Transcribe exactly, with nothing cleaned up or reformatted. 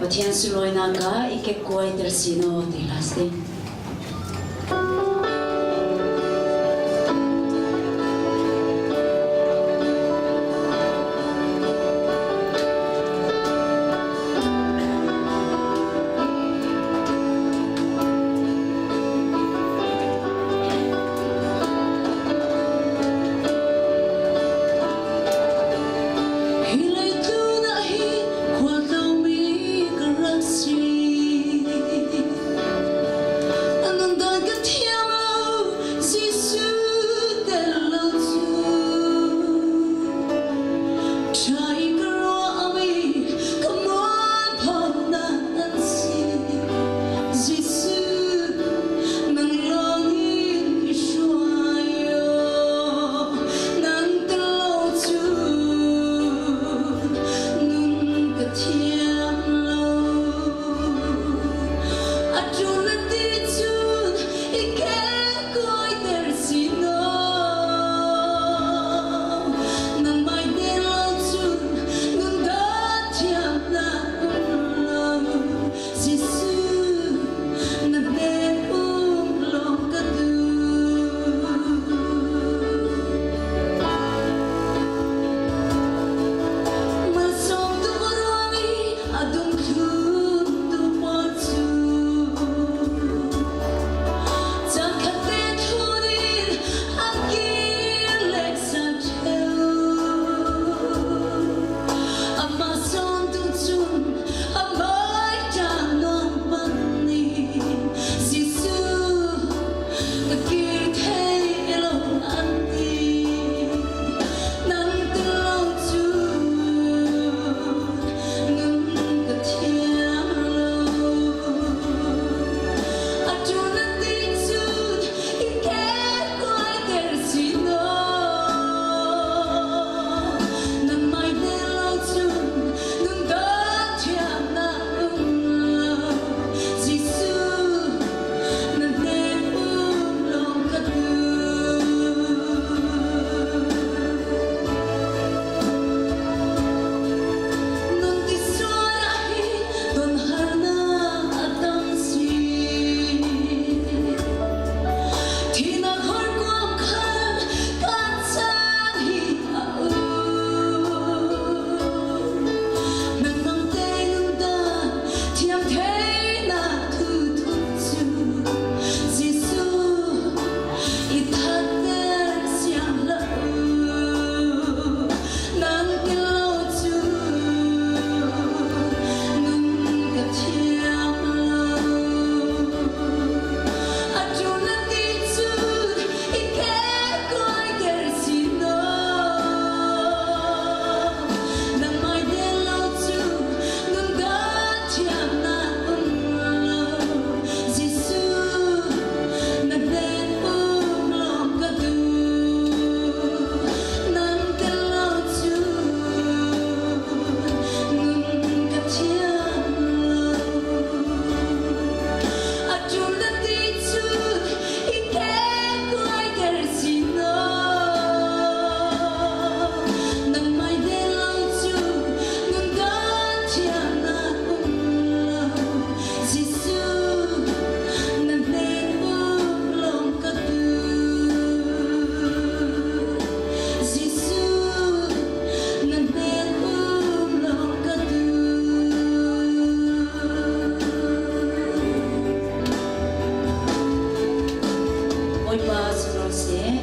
Pathian suloinak ah i kekkuaiter sin aw ti hlas ding. Hi leitlun ah hin khualtlawn mi ka rak si. A nundan ka thiam lo, Jesu tel lo cu. Ṭha i ka ruahmi ka mualphonak nan si. Jesu, nang lawng in i hruai aw, nang tel lo cu nun ka thiam lo. A ṭul na ti cun i kekkuaiter sin aw, nangmai tel lo cun nun ka thiam nak um lo. Jesu, na hnen um lawng ka duh. Malsawmtu ka ruang i a dungthluntu pawl cu caan khat te thun in an kir lek san ṭheu. Amah sawn tung cun a mai ṭang nuam panin Jesu, ka kir thei lo an ti. Nang tel lo cu nun ka thiam lo. A ṭul na ti cun i kekkuaiter sin aw, nangmai tel lo cun nun ka thiam nak um lo. Jesu, na hnen um lawng ka duh. Nun tisual ah hin donharnak a tam si. Thihnak horkuam khan kan caan hi a um. Nangmah te nunnak thiam theinak thu thum cu Jesu i thatter siang hlah u. Nang tel lo cu nun ka thiam lo. A ṭul na ti cun i kekkuaiter sin aw, nangmai tel lo cu nun ka thiam nak um lo. Jesu, na hnen um lawng ka duh. Nang tel lo cu nun ka thiam lo. A ṭul na ti cun i kekkuaiter sin aw, nangmai tel lo cu nun ka thiam nak um lo. Jesu, na hnen um lawng ka duh. Jesu, na hnen um lawng ka duh. Bawipa cu lawng seh.